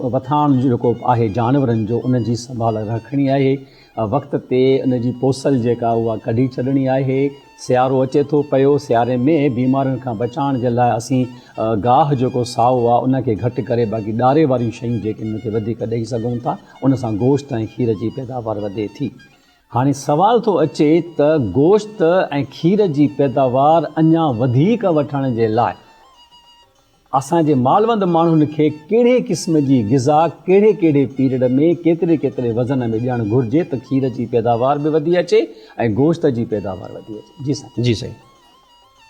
وٿاڻ جيڪو آهي جانورن جو ان جي سنڀال رکڻي آهي، وقت تي ان جي پوسل جيڪا اها ڪڍي ڇڏڻي آهي، سيارو اچي ٿو پيو سياري ۾ بيمارين کان بچائڻ جي لاء اسين گاهه جيڪو سائو آهي ان کي گهٽ ڪري باقي ڏاري واريون شيون جيڪي ان کي وڌيڪ ڏئي سگهون ٿا ان سان گوشت ۽ کير جي پيداوار وڌي ٿي. هاڻي سوال ٿو اچي ته گوشت ۽ کير جي پيداوار اڃا وڌيڪ وٺڻ جي لاء اسان جي مالوند ماڻهن کي ڪهڙي قسم جي غذا ڪهڙي ڪهڙي پيريڊ ۾ ڪيتري ڪيتري وزن ۾ ڏيڻ گهرجي ته کير جي پيداوار به وڌي اچي ۽ گوشت جي پيداوار وڌي اچي جي سائين. جي سائين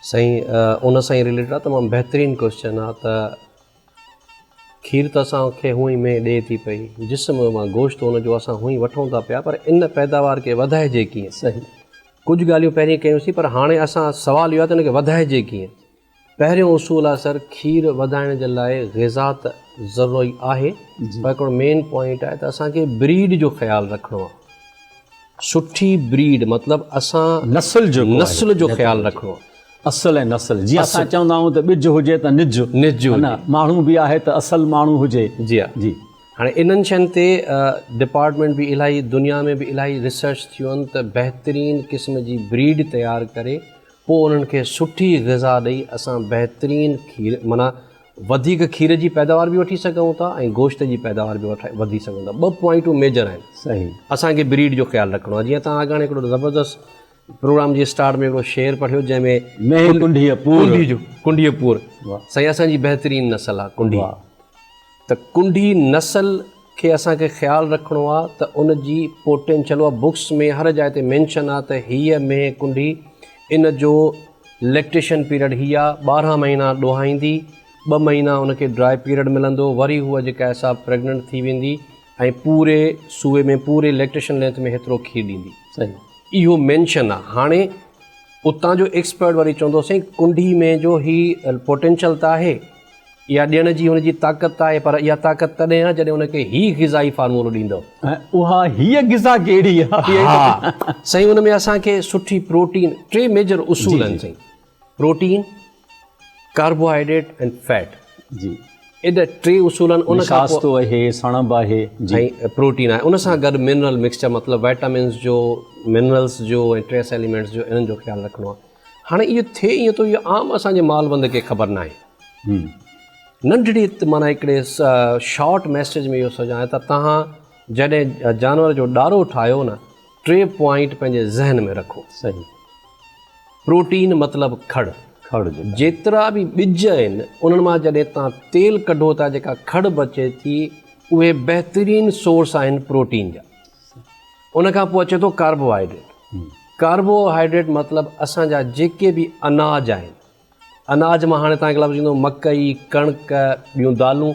سائين ان سان ئي رليٽڊ آ تمام بهترين ڪوسچن آ ته کير ته اسان کي هونئن ئي مينهن ڏئي ٿي پئي جسم مان گوشت ان جو اسان هونئن ئي وٺون ٿا پيا پر ان پيداوار کي وڌائجي ڪيئن صحيح ڪجهه ڳالهيون پهرين ڪيون سين پر هاڻي اسان سوال اهو آ ته ان کي وڌائجي ڪيئن پهريون اصول آهي سر کير وڌائڻ جي لاء غذا ته ضروري آهي پر هڪڙو مين پوائنٽ آهي ته اسان کي بريڊ جو خيال رکڻو آهي سٺي بريڊ مطلب اسان نسل جو نسل جو خيال رکڻو آهي اصل ۽ نسل جي اسان چوندا آهيون ته ٻج هجي ته نج نج نه ماڻهو به آهي ته اصل ماڻهو هجي جي ها جي هاڻي انهن شين تي ڊپارٽمينٽ به الاهي دنيا ۾ به الاهي ريسرچ ٿيون آهن ته بهترين قسم جي بريڊ تيار ڪري پوء انهن کي سٺي غذا ڏئي اسان بهترين کير معنيٰ وڌيڪ کير جي پيداوار به وٺي سگهون ٿا ۽ گوشت جي پيداوار به وڌي سگهون ٿا. ٻه پوائنٽون ميجر آهن. صحيح. اسان کي بريڊ جو خيال رکڻو آهي. جيئن توهان اڳاڻي هڪڙو زبردست پروگرام جي اسٽارٽ ۾ هڪڙو شعر پڙهيو جنهن ۾ مينهن ڪنڍيء پور. ڪنڍي جو ڪنڍيء پور. سائين اسان جي بهترين نسل آهي ڪنڍي. ته ڪنڍي نسل کي اسان کي خيال رکڻو آ ته ان جي پوٽينشل اها بڪس ۾ هر جاء تي مينشن آ ته هيء مينهن ڪنڍي ان جو ليڪٽيشن پيريڊ هي آ 12 مهينا ڏوهائيندي ٻه مهينا ان کي ڊرائي پيريڊ ملندو وري هوء جيڪا آهي سا پريگننٽ ٿي ويندي ۽ پوري سوئي ۾ پوري ليڪٽيشن لينٿ ۾ هيترو کير ڏيندي صحيح. اهو مينشن آ هاڻي اتان جو ايڪسپرٽ وري چوندو سائين ڪنڍي مينهن جو هي پوٽينشل ته آهي اها ڏيڻ جي هن جي طاقت آهي پر اها طاقت تڏهن آهي جڏهن هن کي هي غذائي فارمولو ڏيندؤ. ۽ اها هيء غذا ڪهڙي آهي؟ ها سائين ان ۾ اسان کي سٺي پروٽين ٽي ميجر اصول آهن سائين پروٽين، ڪاربوهائيڊريٽ ۽ فيٽ. جي ايڏا ٽي اصول آهن ان کان پوء نشاستو آهي سڻڀ آهي جي ۽ پروٽين آهي ان سان گڏ منرل مڪسچر مطلب وائٽامنز جو منرلز جو ۽ ٽريس ايليمينٽس جو انهن جو خيال رکڻو آهي. هاڻي اهو ٿئي ائين ٿو اهو عام اسان جي مال بند کي خبر ناهي. ننڍڙي معنيٰ هڪڙي شارٽ ميسيج ۾ اهو سمجهايان ته توهان جڏهن جانور جو ڏارو ٺاهيو نه ٽي پوائنٽ پنهنجي ذهن ۾ رکو. صحيح. پروٽين مطلب کڙ. کڙ جيڪا. جيترا به ٻج آهن انهن مان جڏهن توهان تيل ڪڍو ٿا جيڪا کڙ بچي ٿي اهي بهترين سورس آهن پروٽين جا. ان کان پوء اچي ٿو ڪاربوهائيڊريٽ. ڪاربوهائيڊريٽ مطلب اسان جا جيڪي به اناج آهن، اناج مان هاڻي توهان کي لفظ ايندو مڪئي، ڪڻڪ، ٻيون دالون،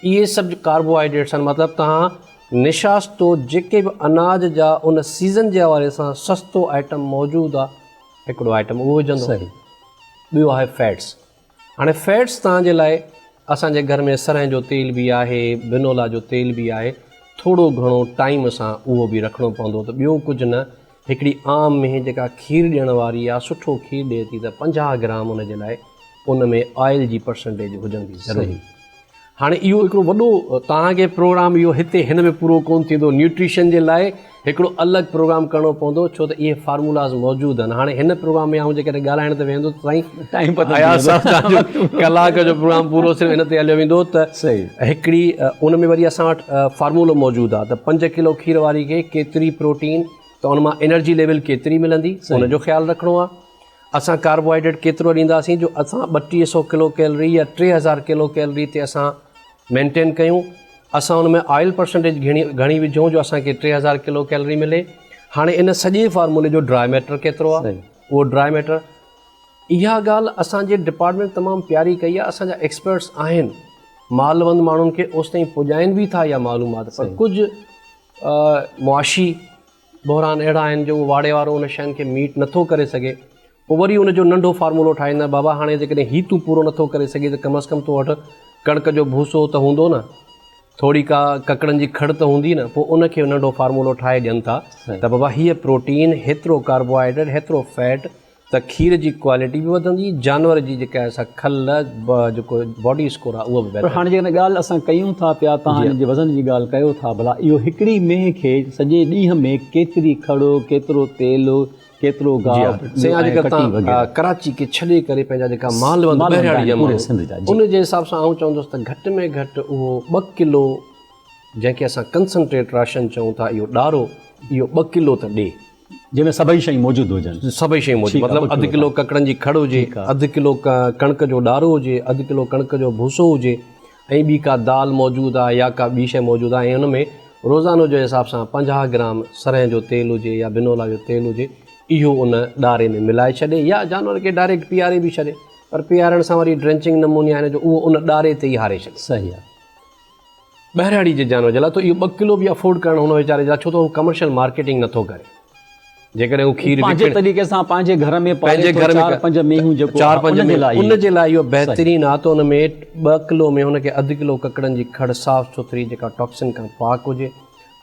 اهي سڀ ڪاربوهائيڊريٽس آهن مطلب توهان نشاستو جيڪي به اناج جا ان سيزن جي حوالي سان سستو آئٽم موجود آهي هڪڙو آئٽم اهو وجهندو. ٻيو آهي فيٽس. هاڻي فيٽس توهان جي لاء اسان جي گهر ۾ سرهن جو تيل به آهي، بنولا جو تيل به آهي، ٿورو گهڻو ٽائيم سان اهو به رکڻو پوندو ته ٻيو ڪجهه نه هڪڙي عام مينهن جيڪا کير ڏيڻ واري آهي سٺو کير ڏئي ٿي ته 50 گرام ان جي لاء ان ۾ آئل جي پرسنٽيج هجڻ به ضروري. هاڻي اهو هڪڙو وڏو توهان کي پروگرام اهو هتي هن ۾ پورو ڪون ٿيندو نيوٽريشن جي لاء هڪڙو الڳ پروگرام ڪرڻو پوندو ڇو ته اهي فارمولاز موجود آهن هاڻي هن پروگرام ۾ آئون جيڪڏهن ڳالهائڻ تي ويهندو ته سائين ٽائيم پتو اياز صاحب توهان جو ڪلاڪ جو پروگرام پورو صرف هن تي هليو ويندو ته هڪڙي ان ۾ وري اسان وٽ فارمولو موجود آهي ته 5 ڪلو کير واري کي ڪيتري پروٽين ته ان مان انرجي ليول ڪيتري ملندي ان جو خيال رکڻو آهي اسان ڪاربوهائيڊريٽ ڪيترو ڏينداسين جو اسان 32 سو ڪلو ڪيلري يا 3000 ڪلو ڪيلري تي اسان مينٽين ڪيون اسان ان ۾ آئل پرسنٽيج گهڻي گهڻي وجهون جو اسان کي 3000 ڪلو ڪيلري ملي هاڻي ان سڄي فارمولي جو ڊرائي ميٽر ڪيترو آهي اهو ڊرائي ميٽر اها ڳالهه اسان جي ڊپارٽمينٽ تمام پياري ڪئي آهي اسان جا ايڪسپرٽس آهن مالوند ماڻهن کي اوستائين پڄائين به ٿا اها معلومات پر ڪجهه معاشي بحران اهڙا آهن جو اهو واڙي وارو ان شين کي ميٽ نٿو ڪري سگهي پوء وري ان جو ننڍو فارمولو ٺاهيندا بابا هاڻي جيڪڏهن هي تون پورو نٿو ڪري سگهين ته ڪم از ڪم تو وٽ ڪڻڪ جو ڀوسو ته هوندو نه ٿوري ڪا ڪڪڙن جي کڙ ته هوندي نه پوء ان کي ننڍو فارمولو ٺاهي ڏين ٿا ته بابا هيء پروٽين هيترو ڪاربوهائيڊريٽ هيترو فيٽ. ته کير جي ڪوالٽي به وڌندي، جانور جي جيڪا آهي سا کل جيڪو باڊي اسڪور آهي اهو به بهتر. پر هاڻي جيڪڏهن ڳالهه اسان ڪيون ٿا پيا توهان ان جي وزن جي ڳالهه ڪيو ٿا ڀلا اهو هڪڙي مينهن کي سڄي ڏينهن ۾ ڪيتري کڙ، ڪيترو تيل، ڪيترو گاهه سائين اڄ ڪلهه توهان ڪراچي کي ڇڏي ڪري پنهنجا جيڪا مالوند ٻهراڙي جا ماڻهو ان جي حساب سان آئون چوندس ته گهٽ ۾ گهٽ اهو ٻه ڪلو جنهن کي اسان ڪنسنٽريٽ راشن چئون ٿا اهو ڏارو اهو ٻه ڪلو ته ڏي. جنهن ۾ سڀئي شيون موجود هجن. سڀئي شيون موجود مطلب اڌ ڪلو ڪڪڙن جي کڙ هجي، اڌ ڪلو ڪڻڪ جو ڏارو هجي، اڌ ڪلو ڪڻڪ جو ڀوسو هجي ۽ ٻي ڪا دال موجود آهي يا ڪا ٻي شيء موجود آهي ۽ ان ۾ روزانو جي حساب سان 50 گرام سرنهن جو تيل هجي يا بنولا جو تيل هجي اهو ان ڏاري ۾ ملائي ڇڏي يا جانور کي ڊائريڪٽ پياري به ڇڏي پر پيارڻ سان وري ڊرينچنگ نمونيا آهن جو اهو ان ڏاري تي ئي هاري ڇڏي. صحيح آهي. ٻهراڙي جي جانور جي لاء ته اهو ٻه ڪلو به افورڊ ڪرڻ هن ويچاري جي لاء ڇو ته هو ڪمرشل مارڪيٽنگ نٿو ڪري جيڪڏهن هو کير پنهنجي طريقي سان پنهنجي گهر ۾ پالي ٿو چار پنج مينهون جيڪو چار پنج ان جي لاء ان جي لاء اهو بهترين آ ته ان ۾ ٻه ڪلو ۾ هن کي اڌ ڪلو ڪڪڙن جي کڙ صاف سٿري جيڪا ٽاڪسن کان پاڪ هجي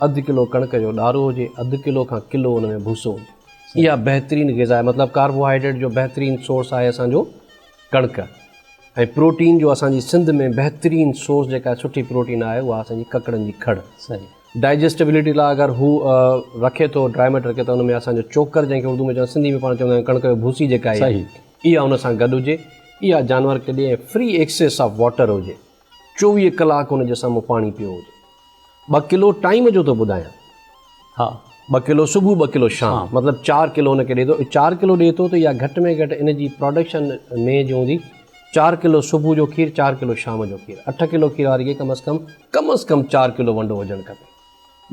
اڌ ڪلو ڪڻڪ جو ڏارو هجي اڌ ڪلو کان ڪلو ان ۾ ڀوسو هجي اها بهترين غذا آهي مطلب ڪاربوهائيڊريٽ جو بهترين سورس آهي اسان جو ڪڻڪ ۽ پروٽين جو اسان جي سنڌ ۾ بهترين سورس جيڪا سٺي پروٽين آهي اها اسان جي ڪڪڙن جي کڙ. صحيح. ڊائجسٽبلٽي لاء اگر هو رکي ٿو ڊرائي ميٽر رکي ٿو ان ۾ اسان جو چوڪر جنهن کي اردو ۾ چوندا سنڌي ۾ پاڻ چوندا آهيون ڪڻڪ جو ڀوسي جيڪا آهي صحيح. اها ان سان گڏ هجي اها جانور کي ڏي ۽ فري ايڪسيس آف واٽر هجي 24 ڪلاڪ ان جي سامهون پاڻي پيو هجي. ٻه ڪلو ٽائيم جو ٿو ٻڌايان. ها. ٻه ڪلو صبح ٻه ڪلو شام مطلب چار ڪلو هن کي ڏي ٿو چار ڪلو ڏي ٿو ته اها گهٽ ۾ گهٽ ان جي پراڊڪشن ۾ جي هوندي چار ڪلو صبح جو کير چار ڪلو شام جو کير اٺ ڪلو کير واري کي ڪم از ڪم ڪم از ڪم چار ڪلو ونڊو هجڻ کپي.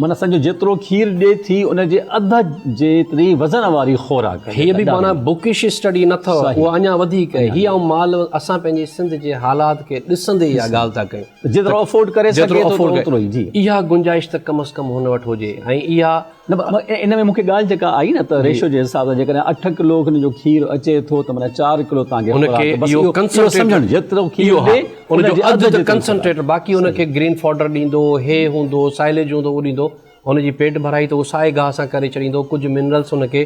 معنيٰ سمجهو جيترو کير ڏي ٿي ان جي اڌ جيتري وزن واري خوراڪ. هيء به معنيٰ بڪش اسٽڊي نه اٿو اها اڃا وڌيڪ هي آئون مال اسان پنهنجي سنڌ جي حالات کي ڏسندي اها ڳالهه ٿا ڪيون. جيترو افورڊ ڪري سگهي ٿو ته اوترو ئي جي. اها گنجائش ته ڪم از ڪم هن وٽ هجي ۽ اها. نه پر ان ۾ مون کي ڳالهه جيڪا آئي نه ته ريشو جي حساب سان جيڪڏهن اٺ ڪلو کن جو کير اچي ٿو ته معنيٰ چار ڪلو توهان کي خوراڪ بس اهو سمجهڻ جيترو کير ڏي ان جو اڌ ته ڪنسنٽريٽ باقي ان کي گرين فوڊر ڏيندو هي هوندو سائليج هوندو اهو ڏيندو هن جي پيٽ ڀرائي ته اهو سائي گاهه سان ڪري ڇڏيندو ڪجهه منرلس ان کي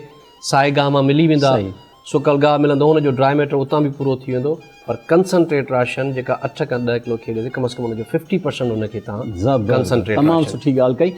سائي گاهه مان ملي ويندا. سڪل گاهه ملندو ان جو ڊرائي ميٽر اتان به پورو ٿي ويندو پر ڪنسنٽريٽ راشن جيڪا اٺ کان ڏهه ڪلو کير ڏي ٿي ڪم از ڪم ان جو ففٽي پرسنٽ ان کي تان زبردست ڪنسنٽريٽ تمام راشن سٺي ڳالهه ڪئي.